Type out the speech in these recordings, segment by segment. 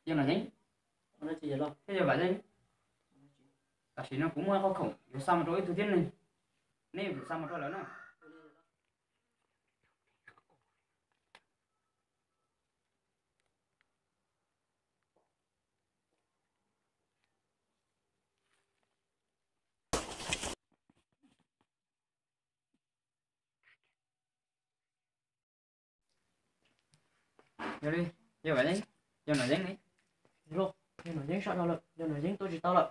Yog Nom Yeeb, thiab yog Vam Yeeb. Tam sim no kuv muaj qhov khoom yuav xa mus rau ib tug tib neeg, neb yuav tsum xa mus rau lawv na. Yog li, yog Vam Yeeb, yog Nom Yeeb ne? Yog Nom Yeeb sab dhau lawm, yog Nom Yeeb tuaj tsis tau lawm.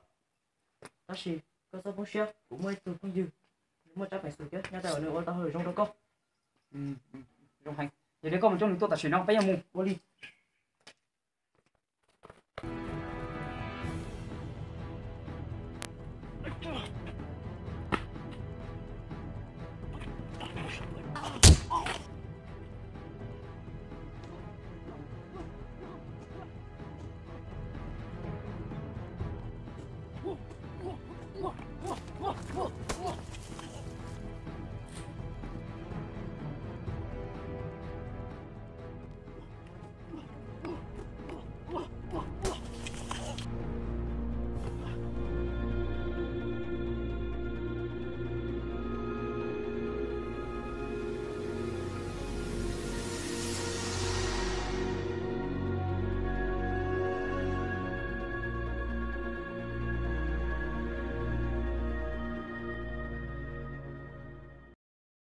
Tab sis koj txhob poob siab, kuv muaj ib tug phooj ywg, nws muaj tsab peev xwm thiab, nyob tau nws ua tau hauj lwm zoo rau koj. Zoo heev, yog li koj mus coj nws tuaj tam sim no peb yuav mus ua li.